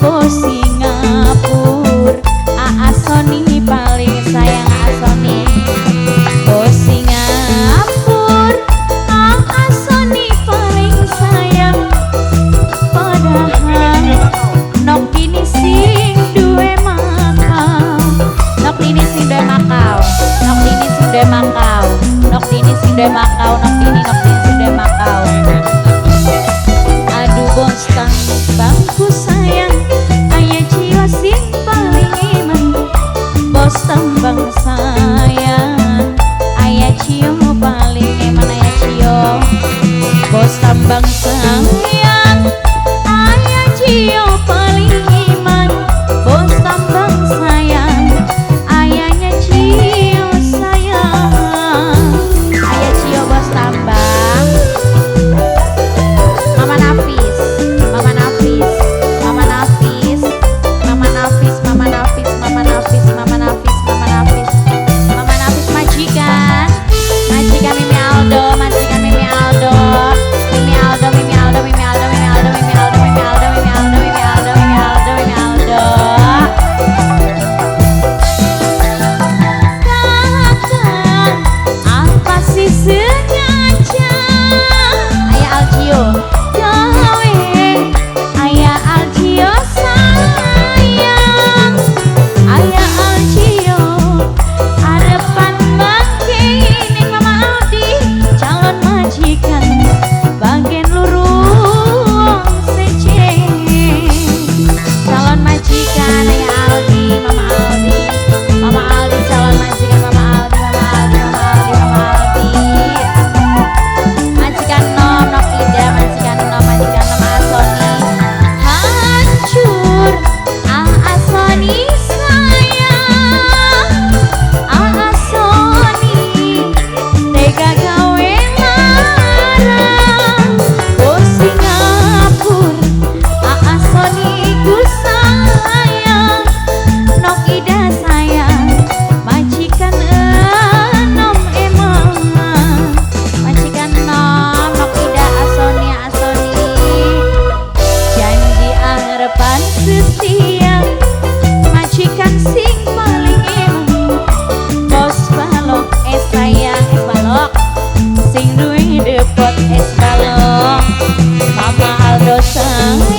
Bos Singapura, Aa Sony paling sayang Aa Sony. Bos Singapura, Aa Sony paling sayang. Padahal nok ini sing duwe Makau, nok ini sing duwe Makau, nok ini sing duwe Makau, nok ini sing duwe Makau, nok ini sing duwe Makau. Aduh bos tambangku sayang, ayah jiwa sing paling iman. Bos tambang sayang, ayah cio paling eman, ayah cio. Bos tambang sayang, ayah cio paling iman. Bos tambang sayang, ayahnya cio sayang. Ayah cio bos tambang. Mama Nafis, Mama Nafis, Mama Nafis, Mama Nafis, Mama Nafis, Mama Nafis, Mama Nafis, Mama Nafis, Mama Nafis majikan, majikan Mimi Aldo, majikan Mimi Aldo, Mimi Aldo, Mimi Aldo, Mimi Aldo, Mimi Aldo, Mimi Aldo, Mimi Aldo, Mimi Aldo, Mimi Aldo, Mimi Aldo, Mimi Aldo. Kakak, apa sih sengaja? Ayah Alcio, gawe ayah Alcio sayang, ayah Alcio arepan bangke ning Mama Aldi calon majikan bagian luru wong sece. Calon majikan ayah Aldi, Mama Aldi, Mama Aldi calon majikan Mama Aldi, Mama Aldi, Mama Aldi, Mama Aldi. Majikan nom, nok ida, majikan nom, majikan nom Asoni. Hancur, Aa Sony sayang, Aa Sony tega gawe lara. Bos Singapura, Aa Sony ku sayang, nok ida sayang, majikan enom emang. Majikan nom, nok ida Asoni, Asoni. Janji arepan setia, majikan sing paling eman. Bos balok es sayang es balok, sing duwe depot es balok. Mama Aldo sayang.